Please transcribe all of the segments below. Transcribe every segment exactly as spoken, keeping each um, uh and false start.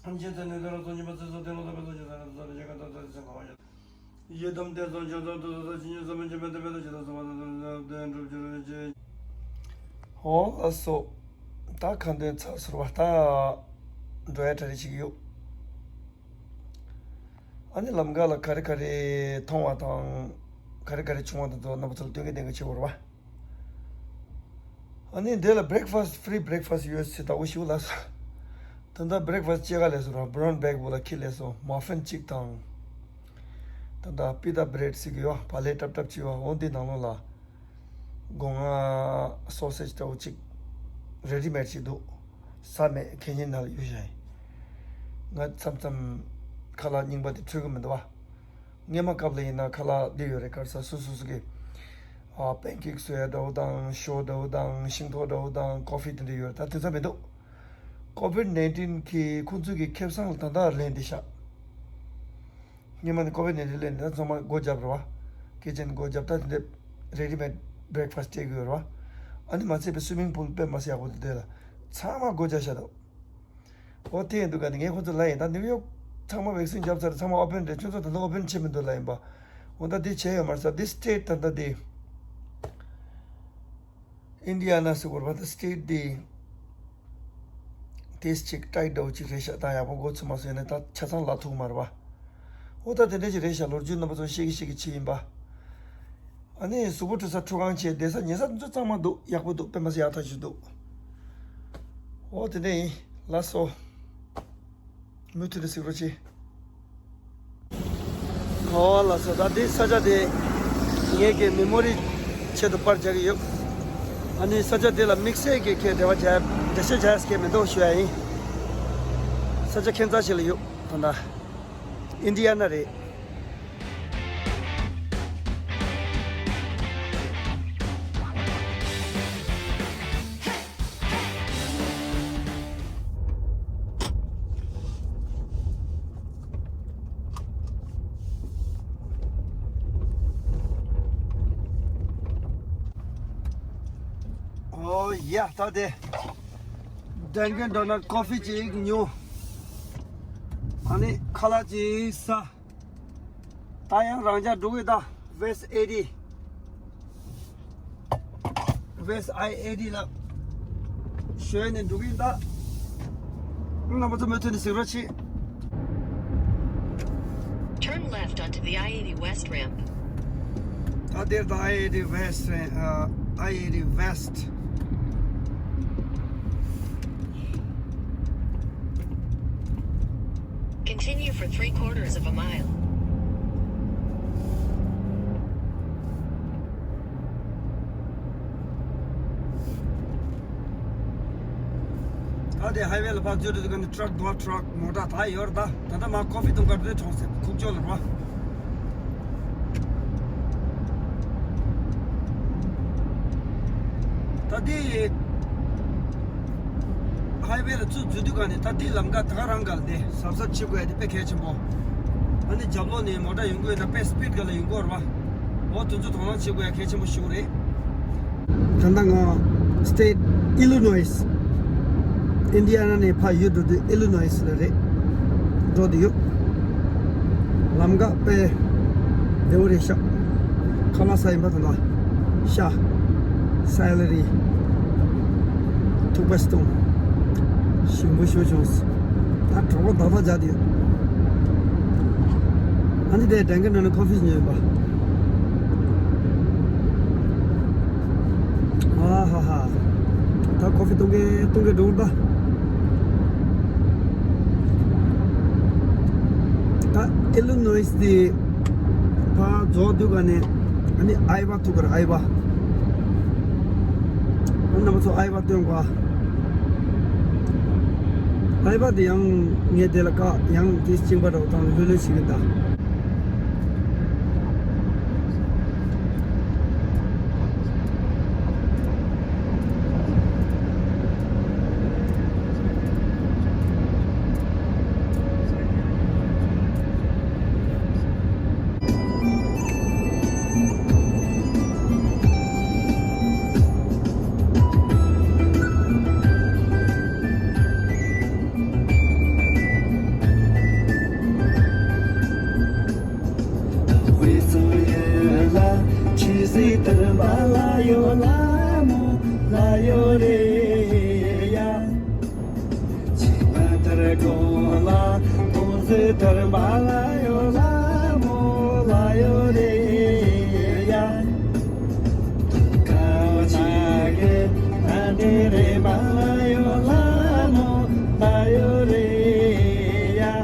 ཐམས་ཅད་ཚེ་ནི་དེ་རུ་སོང་ཉིན་མ་ཚེ་སོ་དེ་ལོ་ལ་བས་སོ་ཇི་ལྟར་རབ་ཏུ་བསགས་པའི་ཕྱིར་གང་དག་ཚེ་ཚེ་སེམས་གང་བ་ཡོད། ཡི་དམ་དེ་སོང་ཇི་ལྟར་དུ་སོ་སོ་ཇི་སྙེད་སོང་བའི་ཕྱིར་མི་ལྡན་པའི་ལྟ་ཇི་ལྟར་སོང་བ་དང་དེ་འགྲུབ་ཕྱིར་བྱེད། ཧོ་ལགས་སོ། ད་ཁ་འདོན་ཚར་སོང་བ། ད་འགྲོ་ཡ་གྲ་སྒྲིག་བྱེད་ཀྱི་ཡོད། ཨ་ནི་ལམ་ཁ་ལ་ག་རེ་ག་རེ་མཐོང་བ་དང་། ག་རེ་ག་རེ་བྱུང་བ་དང་ཚོ་རྣམ་པ་ཚོ་ལ་སྟོན་གྱི་བསྟན་གྱི་བྱེད་དགོས་རེད་བ། ཨ་ནི་འདི་ལ་breakfast, free breakfast ཡོད་ཟེར་ལྟ་བུ་ཞིག་ལ། ད་ལྟ་breakfast ཅེས་ག་ལས་སོང་ར་brown bag བོ་ལ་ཁྱེར་ལས་སོང་muffin གཅིག་དང་། ད་ལྟ་pita bread ཟེར་གི་ཡོད་བ་ལས་ཀྲབ་ཀྲབ་ཅིག་ཡོད་བ། འོ་འདི་ནང་ལོགས་ལ་སྒོ་ང་sausage ལྟ་བུ་གཅིག ready made ཅིག་འདུག་ཟ་མེད་ཁེ་ཉིན་ནང་ལ་ཡོད་བཞག་ཡིན། ང་མཚམས་མཚམས་ཁ་ལག་རྙིང་པ་དེ་འཕྲོད་གི་མི་འདུག་བ། སྔོན་མ་སྐབས་ལ་ཡིན་ན་ཁ་ལག་འདི་ཡོད་རེད། ག་རེ་ཟ་སུ་སུ་སུ་གི་ཨ་pancake བཟོ་ཡ་འདྲ་བོ་དང་ཞོ་འདྲ་བོ་དང་ཤིང་ཏོག་འདྲ་བོ་དང་coffee དེ་འདྲ་ཡོད་རེད། ད་དེ་ཚོ་མི་འདུག COVID nineteen གིས་ཁོང་ཚོ་གི་ཁེ་བཟང་ལ་ད་ལྟ་ལེན་བསྡད་ཤག་སྔོན་མ་ནི་COVID nineteen ལེན་ནས་ད་ཚང་མ་སྒོ་བརྒྱབ་རེད་བ། kitchen སྒོ་བརྒྱབ། ད་དེ་འདྲ་ready made breakfast སྤྲད་དགོས་རེད་བ། ཨ་ནི་མ་ཚད་པའི་swimming pool དཔེ་མ་སྲིད་ཡག་པོ་འདུག་དེ་ལ་ཚང་མ་སྒོ་བརྒྱབ་ཤག་འདུག་འོ་དེ་ཡིན་འདུག་ག་ནི་ངས་ཁོ་ཚོ་ལབ་ཡིན། ད་ནིའུ་ཡོག་ཚང་མ་vaccine བརྒྱབ་ཚར། ཚང་མ་open རེད། ཁྱོད་ཚོ་ད་ལྟ་open བྱེད་མི་འདུག་ལབ་ཡིན་པ། འོ་ད་འདི་བྱས་ཡོད་མ་རེད་ས། འདི་state ད་ལྟ་འདི་Indiana ཟེར་དགོས་རེད་པ། ད་state འདི་དེས་ཅིག་tight འདྲ་བོ་ཅིག་རེད་ཤག་ད་ཡག་པོ་འགོ་ཚུགས་མ་སོང་། ཡིན་ན་ད་ཆ་ཚང་ལ་ཐུག་མ་རེད་པ། འོ་ད་དེ་འདྲ་ཅིག་རེད་ཤག་ལོ་རྒྱུས་རྣམ་པ་ཚོ་ཤེས་ཀྱི་ཤེས་ཀྱི་ཆེད་ཡིན་པ། ཨ་ནི་གཟུགས་པོ་བཀྲུ་ས་ཁྲུས་ཁང་བྱས་བསྡད་ས་ཉལ་ས་དེ་ཚོ་གཙང་མ་འདུག་ཡག་པོ་འདུག་དཔེ་མ་སྲིད་ཡག་ཐག་ཆོད་འདུག་འོ་དེ་འདྲ་ཡིན། ལགས་སོ། མུ་མཐུད་དུ་གཟིགས་རོགས་གྱིས། འོ་ལགས་སོ། ད་འདི་ས་ཆ་དེ་ངེད་ཀྱི་memory ཆེད་དུ་པར་རྒྱག་གི་ཡོད། ཨ་ནི་ས་ཆ་དེ་ལ་དམིགས་བསལ་གྱི་ཁྱེད་འབྲེལ་བ་བྱ་འགྲེལ་བཤད་བྱ་ཡ་མི་འདུག་ཞུ་ཡ་ཡིན། ས་ཆ་ཁྱད་མཚར་ཞིག་ལ་ཡོད། ད་ལྟ་Indiana རེད། ཨོ་ཡ། ད་དེ་Dunkin Donut coffee ཅིག་ཉོ། ཨ་ནི་ཁ་ལག་ཅིག་ཟ། ད་ཡང་རང་འཇགས་འགྲོ་གི། ད་West eighty, West I eighty ལ་ཞོན་ནས་འགྲོ་གི་ཡིན། ད་རྣམ་པ་ཚོ་མུ་མཐུད་ནས་གཟིགས་རོགས་གྱིས། Turn left onto the I eighty West ramp. ད་དེར་ད་I eighty West རེད། ཨ། I eighty West. Continue for three quarters of a mile. ད་དེ་highway ལ་ཕར་འཛུལ་དུས་ཀ་ནི་truck འདུག་པ། truck མོ་ཊ་ད་ཡོད་རེད། ད་ད་ལྟ་མ་coffee འཐུང་གར་འགྲོ་གྲོང་གསེབ་ཁུག་ཀྱོག་ལ་རེད་པ། ད་དེ་highway ལ་ཚུར་འཛུལ་དུས་ཀ་ནི་ད་དེ་ལམ་ཁ་ད་ག་རང་ག་ལ་དེ་གཟབ་གཟབ་བྱེད་དགོས་ཡ་དེ་དཔེ་གལ་ཆེན་པོ། ཨ་ནི་རྒྱབ་ལོགས་ནས་མོ་ཊ་ཡོང་གི་ཡོད་ན་དཔེ་speed ག་ལ་ཡོང་གི་ཡོད་རེད་པ། འོ་དེ་ཚོ་དོ་སྣང་བྱེད་དགོས་ཡ་གལ་ཆེན་པོ་ཞིག་རེད། ད་ལྟ་ང་state Illinois, Indiana ནས་ཕར་ཡུལ་འགྲོ་དུས་Illinois ལ་རེད། འགྲོ་དུས་ཡོད། ལམ་ཁ་དཔེ་བདེ་བོ་རེད་ཤག་ཁ་ལག་ཟ་ཡིན་པ་དང་། ཤ། celery། ཐུག་པ་སྟོང་། ཞིམ་པོ་ཞེ་པོ་བྱུང་། ད་གྲོད་ཁོག་ཏག་ཏག་རྒྱག་དུས་ཡོད། ཨ་ནི་དེ་Dunkin Donut coffee ཉོས་ཡིན་པ། ཨ་ཧ་ཧ། ད་coffee འཐུང་གི་འཐུང་གི་འགྲོ་གི་ད། ད་Illinois དེ་ཕར་རྫོགས་དུས་ཀ་ནས་ཨ་ནི་Iowa ཐུག་གི་རེད། Iowa། ཨ་རྣམ་པ་ཚོ་Iowa སྟོན་དགོས། Iowa དེ་ཡང་ངས་དེ་ལ་ཁ་ཡང་དེ་གཅིན་པ་འདྲ་བོ་བཏང་ལྷོད་ལྷོད་བྱེད་ཀྱི་ད། ཟི་ཐར་པ་ལ་ཡོད་ལ་མོ་ལ་ཡོད་རེད་ཡ། ཆི་མ་ཐར་གོ་ལ་ཐོང་ཟི་ཐར་པ་ལ་ཡོད་ལ་མོ་ལ་ཡོད་རེད་ཡ། ཁ་བ་ཆ་གེ་ན་དེ་རེད་པ་ལ་ཡོད་ལ་མོ་ལ་ཡོད་རེད་ཡ།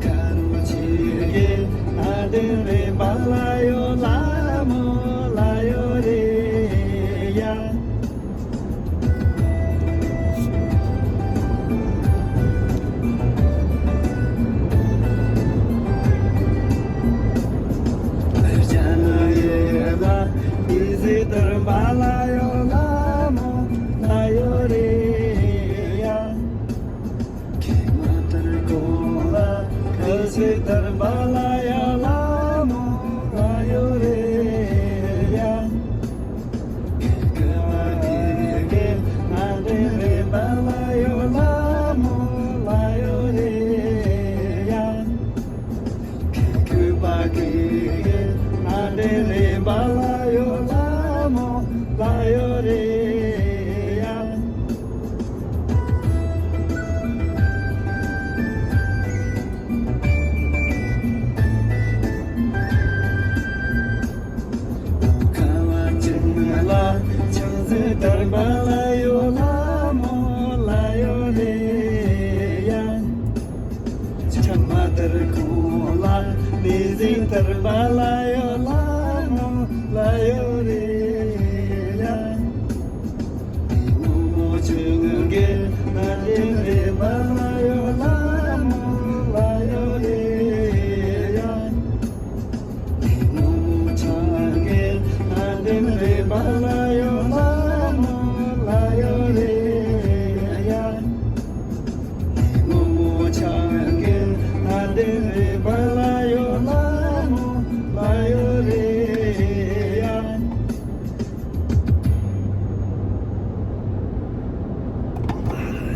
ཀ་རུ་ཆི་གེ་ཨ་དེ་རེ་བ་ལ་ཡོད་ལ་མོ་ལ་ཡོད་རེད་ཡ། ཨ་ཅག་ན་ཡོད་ལ་ཨི་ཟི་ཐར་བ་ལ་ཡོད་ལ་མོ་ལ་ཡོད་རེད་ཡ། ཁེ་མ་ཐར་གོ་ལ་ཁ་སེ་ཐར་བ་ལ་ཡོད་ལ་མོ་ལ་ཡོད་རེད་ཡ། ཁེ་ཁེ་མ་ཁེ་ཁེ་ང་དེ་རེད་བ་ལ་ཡོད་ལ་མོ་ལ་ཡོད་རེད་ཡ། ཁེ་ཁེ་མ་ཁེ་ཁེ་ང་དེ་རེད་བ་ལ་ཡོད་ལ་མོ་ལ་ཡོད་རེད་ཡ། ཁ་བ་ཅན་ལ་ཆང་ཟི་དར་བ་ལ་ཡོད་ལ་མོ་ལ་ཡོད་རེད་ཡ། ཆ་མ་དར་ཁོ་ལ་ནི་ཟི་དར་བ་ལ་ཡོད་ལ་མོ་ལ་ཡོད་རེད་ཡ།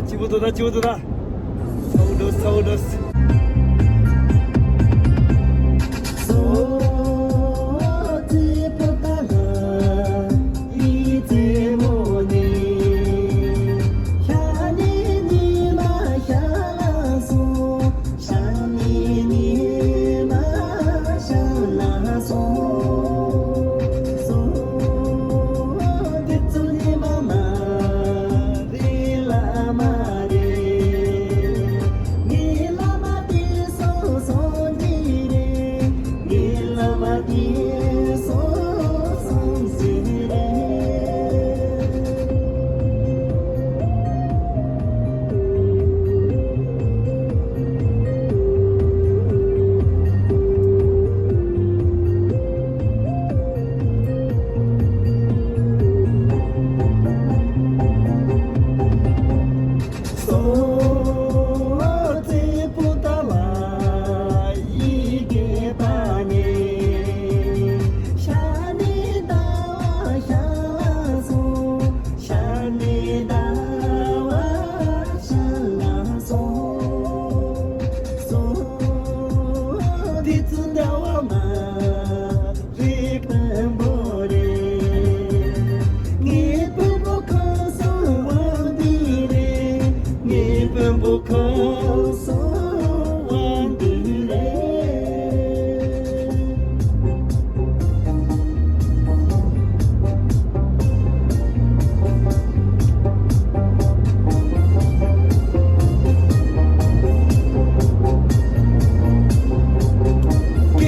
སྐྱིད་པོ་འདུག་ད། སྐྱིད་པོ་འདུག་ད། ཚ་བོ་འདུག་ཚ་བོ་འདུག་སྐད་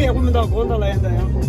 ཡག་པོ་མི་འདུག་གོང་དང་ལ་ཡན་དང་ཡང་།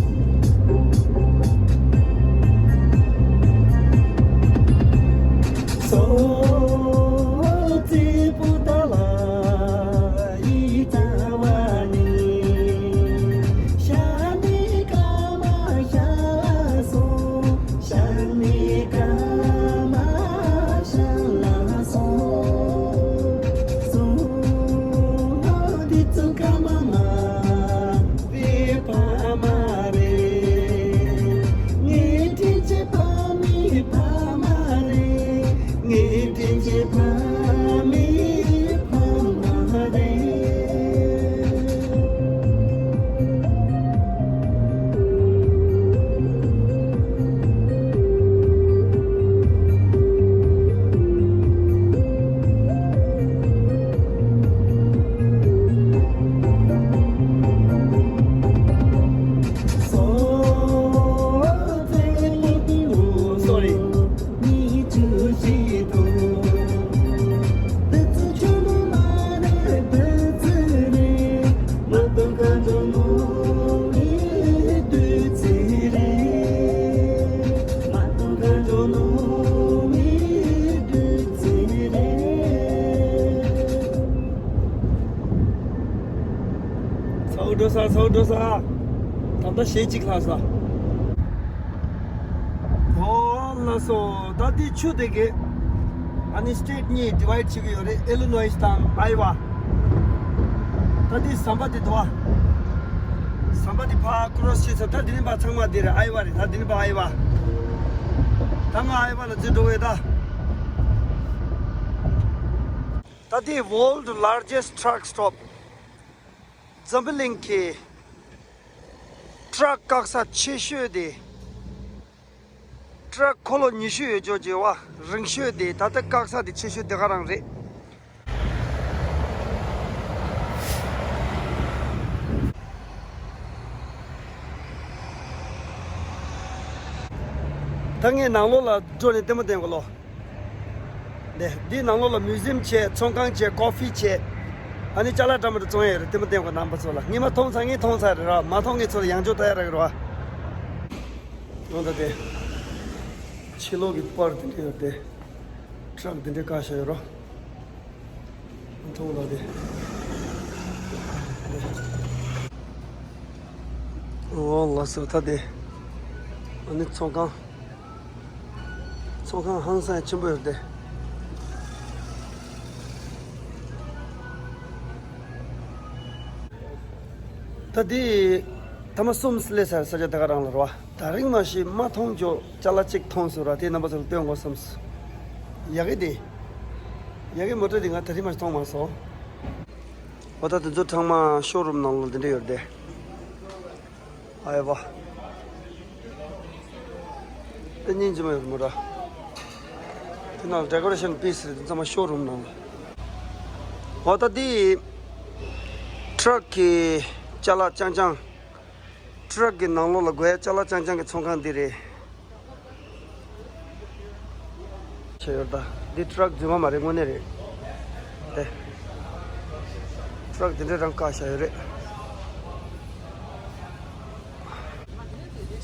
འགྲོ་ས་ཚོ་འགྲོ་ས། ད་ལྟ་ཞེ་གཅིག་ལྷག་ས། ཨོ་ལགས་སོ། ད་འདི་ཆུ་དེ་གས་ཨ་ནི་སི་ཊེ་ཊི་གཉིས་ཌི་ཝའི་ཌི་བྱེད་ཀྱི་ཡོད་རེད། ཨི་ལི་ནོ་ཡི་དང་ཨའི་ཝ། ད་འདི་ཟམ་པ་དེ་འདུག་བ། ཟམ་པ་དེ་ཕར་ཀོ་རོ་སི་བྱས་ཚར། ད་འདི་ནས་ཕར་ཚང་མ་འདི་རེད། ཨའི་ཝ་རེད། ད་འདི་ནས་ཕར་ཨའི་ཝ། ད་ང་ཨའི་ཝ་ལ་འཛུལ་འགྲོ་བས་ད། ད་འདི་world largest truck stop། འཛམ་བུ་གླིང་གི་ཊ་རཀ་བཀག་ས་ཆེ་ཤོས་དེ། ཊ་རཀ་འཁོར་ལོ་ཉི་ཤུ་ཡོད་ཅོག་ཅེ་བ་རིང་ཤོས་དེ། ད་ལྟ་བཀག་ས་དེ་ཆེ་ཤོས་དེ་ག་རང་རེད། ད་ངས་ནང་ལོགས་ལ་འགྲོ་ནས་ལྟད་མོ་བསྟན་དགོས་ལོ། འདི་འདི་ནང་ལོགས་ལ་མིའུ་ཟི་ཡམ་བྱས། ཚོང་ཁང་བྱས། ཀོ་ཧྥི་བྱས། ཨ་ནི་ཅ་ལག་འདྲ་མི་འདྲ་བཙོང་ཡ་ཡོད་རེད། ལྟད་མོ་བསྟན་དགོས་རྣམ་པ་ཚོ་ལ། ངས་མ་མཐོང་ཚར་ངས་མཐོང་ཚར་རེད་ར། མ་མཐོང་མཁན་ཚོ་ལ་ཡང་བསྐྱར་ལྟ་ཡ་རག་གི་རེད་བ། འོ་ད་དེ། ཕྱི་ལོགས་ཀྱི་པར་དེ་འདྲ་ཡོད་དེ། ཊ་རཀ་དེ་འདྲ་བཀག་བཞག་ཡོད་རོ། མཐོང་ལ་དེ། འོ་ལགས་སོ། ད་དེ། ཨ་ནི་ཚོང་ཁང་། ཚོང་ཁང་ཧང་སང་ཆེན་པོ་ཡོད་དེ། ད་འདི་ཐ་མ་གསུམ་སླེབས་ཚར། ས་ཆ་དེ་ག་རང་ལ་རེད་བ། ད་རིང་མ་ཤི་མ་མཐོང་ཅོག་ཅ་ལག་གཅིག་མཐོང་སོང་ར། དེ་རྣམ་པ་ཚོ་ལ་སྟོན་དགོས་བསམས། ཡ་གི་དེ། ཡ་གི་མོ་ཊ་དེ་ང་ད་རིང་མ་ཤི་མཐོང་མ་སོང་། འོ་ད་དེ་ཚོ་ཚང་མ་ཤོ་རུམ་ནང་ལོགས་དེ་འདྲ་ཡོད་དེ། ཨའི་བ། དེ་སྙིང་རྗེ་མོ་ཡོད་མོ་ར། དེ་ནང་ཌེ་ཀོ་རེ་ཤན་པི་སི་རེད། དེ་ཚང་མ་ཤོ་རུམ་ནང་ལ། འོ་ད་འདི་ཊ་རཀ་གི་ཅ་ལག་རྐྱང་རྐྱང་། ཊ་རཀ་གི་ནང་ལོགས་ལ་དགོས་ཡ་ཅ་ལག་རྐྱང་རྐྱང་གི་ཚོང་ཁང་འདི་རེད། བྱས་ཡོད་ད། འདི་ཊ་རཀ་རྫུན་མ་མ་རེད། དངོས་གནས་རེད། དེ། ཊ་རཀ་འདི་འདྲ་རང་བཀག་བཞག་ཡོད་རེད།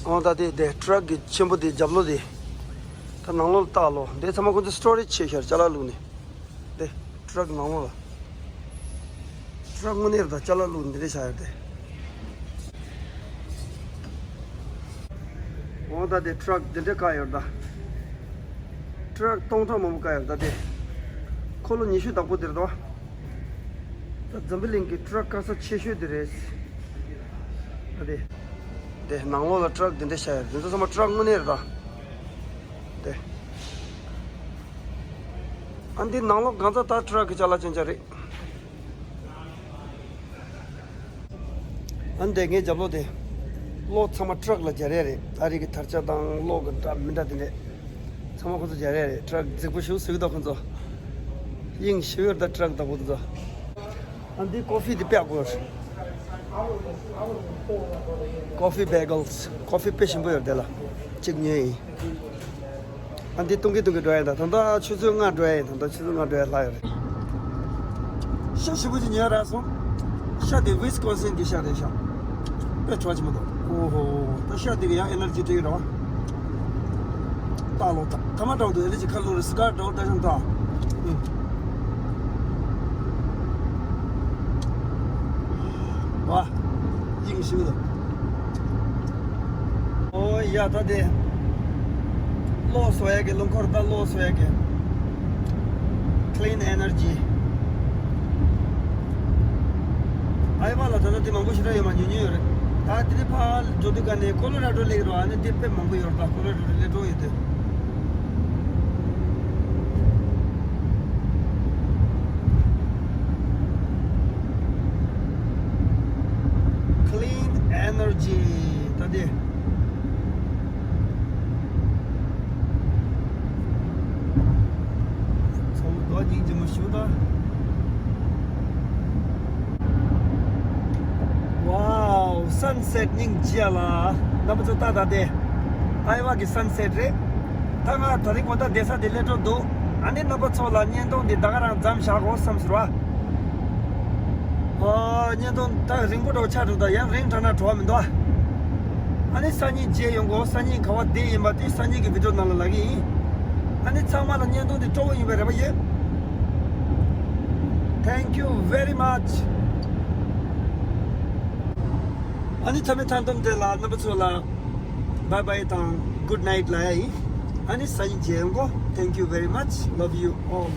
འོ་ད་དེ་དེ་ཊ་རཀ་གི་ཆེན་པོ་དེ་རྒྱབ་ལོགས་དེ། ད་ནང་ལོགས་ལ་བལྟ་ལོ། འདི་ཚང་མ་ཁོ་ཚོ་སི་ཊོ་རེཇ་བྱས་ཤར་ཅ་ལག་བླུགས་ནས། དེ་ཊ་རཀ་ནང་ལོགས་ལ། ཊ་རཀ་དངོས་གནས་རེད་ད། ཅ་ལག་བླུགས་འདི་འདྲ་བཞག་ཡོད་དེ། འོ་ད་དེ་ཊ་རཀ་འདི་འདྲ་བཀག་ཡོད་ད། ཊ་རཀ་སྟོང་ཕྲག་མང་པོ་བཀག་ཡོད་ད་དེ། འཁོར་ལོ་ཉི་ཤུ་བདག་པོ་དེ་རེད་ད། ད་འཛམ་བུ་གླིང་གི་ཊ་རཀ་བཀག་ས་ཆེ་ཤོས་དེ་རེད། ད་དེ། དེ་ནང་ལོགས་ལ་ཊ་རཀ་འདི་འདྲ་བཞག་ཡོད། འདི་ཚོ་ཚང་མ་ཊ་རཀ་དངོས་གནས་རེད་ད། དེ། ཨ་འདི་ནང་ལོགས་གང་ཚ་ད་ཊ་རཀ་གི་ཅ་ལག་ཅན་ཅན་རེད། ཨ་འདི་ངའི་རྒྱབ་ལོགས་དེ། གློག་ཚང་མ་ཊ་རཀ་ལ་སྦྱར་ཡས་རེད། ཨ་རི་གི་དར་ཆ་དང་གློག་གི་འདྲ་མི་འདྲ་དེ་འདྲས། ཚང་མ་ཁོ་ཚོ་སྦྱར་ཡས་རེད། ཊ་རཀ་རྫིག་པོ་ཞིག་བཟོས་ཀྱི་འདུག་ཁོ་ཚོ། དབྱིངས་ཞིག་ཡོད་ད་ཊ་རཀ་བདག་པོ་དེ་ཚོ། ཨ་འདི་ཀོ་ཧྥི་འདི་དཔེ་ཡག་པོ་ཡོད་རེད། ཀོ་ཧྥི་བྷེ་གལ་སི། ཀོ་ཧྥི་དཔེ་ཞིམ་པོ་ཡོད་རེད་དེ་ལ། གཅིག་ཉོས་ཡིན། ཨ་འདི་བཏུང་གི་བཏུང་གི་འགྲོ་ཡ་ཡིན་ད། ད་ལྟ་ཆུ་ཚོད་ལྔ་འགྲོ་ཡ་ཡིན། ད་ལྟ་ཆུ་ཚོད་ལྔ་འགྲོ་ཡ་ལྷག་ཡོད་རེད། ཤ་ཞིམ་པོ་ཅིག་ཉོས་རག་སོང་། ཤ་དེ་ཝིས་ཀོན་སིན་གྱི་ཤ་རེད་ཤག་དཔེ་བྲོ་བ་ཆེན་པོ་འདུག་ཨོ་ཧོ། ད་ཤ་དེ་གི་ཡང་ཨེ་ནར་ཇི་སྤྲད་ཀྱི་རེད་བ། ད་ལོ་ད་ཐ་མ་འདྲ་བོ་འདུག་ཨེ་ནར་ཇི་ཁ་ལོ་རེ་སི་ཀར་འདྲ་བོ་ད་ཤང་ད། ཨུ། ཝ། དབྱིངས་ཞིག་འདུག་ཨོ་ཡ་ད་དེ། གློག་བཟོ་ཡ་གི་རླངས་འཁོར་ད་གློག་བཟོ་ཡ་གི། Clean energy། ཨའི་ཝ་ལ་ད་ལྟ་དེ་མང་པོ་ཞེ་དྲག་ཡོད་མ། ཉུང་ཉུང་ཡོད་རེད། ད་དེ་ནས་ཕར་འགྲོ་དུས་ག་ནས་ཀོ་ལོ་ར་ཌོ་སླེབས་རོགས། ཨ་ནི་དེ་དཔེ་མང་པོ་ཡོད་རེད། ད་ཀོ་ལོ་ར་ཌོ་སླེབས་འགྲོ་ཡོད་དེ། Clean energy ད་དེ། ཚོགས་འདུ་སྙིང་རྗེ་མོ་ཞུ་ད། ཝའོ། སན་སེཊ་སྙིང་རྗེ་ལ། རྣམ་པ་ཚོ་ལྟ་ད་དེ། ཨའི་ཝ་གི་སན་སེཊ་རེད། ད་ང་ད་རིང་གོ་ད་བསྡད་ས་དེ་སླེབས་འགྲོ་འདུག་ཨ་ནི་རྣམ་པ་ཚོ་ལ་བརྙན་ཐུང་འདི་ད་ག་རང་མཚམས་བཞག་གོ་བསམ་ཟེར་བ། ཨ། བརྙན་ཐུང་ད་རིང་པོ་འདྲ་བོ་ཆགས་འགྲོ། ད་ཡང་རིང་དྲགས་ན་བྲོ་བ་མི་འདུག་ཨ་ནི་སང་ཉིན་མཇལ་ཡོང་གོ་སང་ཉིན་ག་བ་བསྡད་ཡིན་པ་དེ་སང་ཉིན་གྱི་བི་ཌིའོ་ནང་ལ་ལབ་ཀྱི་ཡིན། ཨ་ནི་ཚང་མ་ལ་བརྙན་ཐུང་འདི་སྤྲོ་བོ་ཡིན་པའི་རེ་བ་ཡོད། Thank you very much. ཨ་ནི་མཐའ་མའི་མཐའ་སྡོམ་དེ་ལ་རྣམ་པ་ཚོ་ལ་bye bye དང་good night ལབ་ཡ་ཡིན། ཨ་ནི་སང་ཉིན་མཇལ་ཡོང་གོ Thank you very much. Love you all.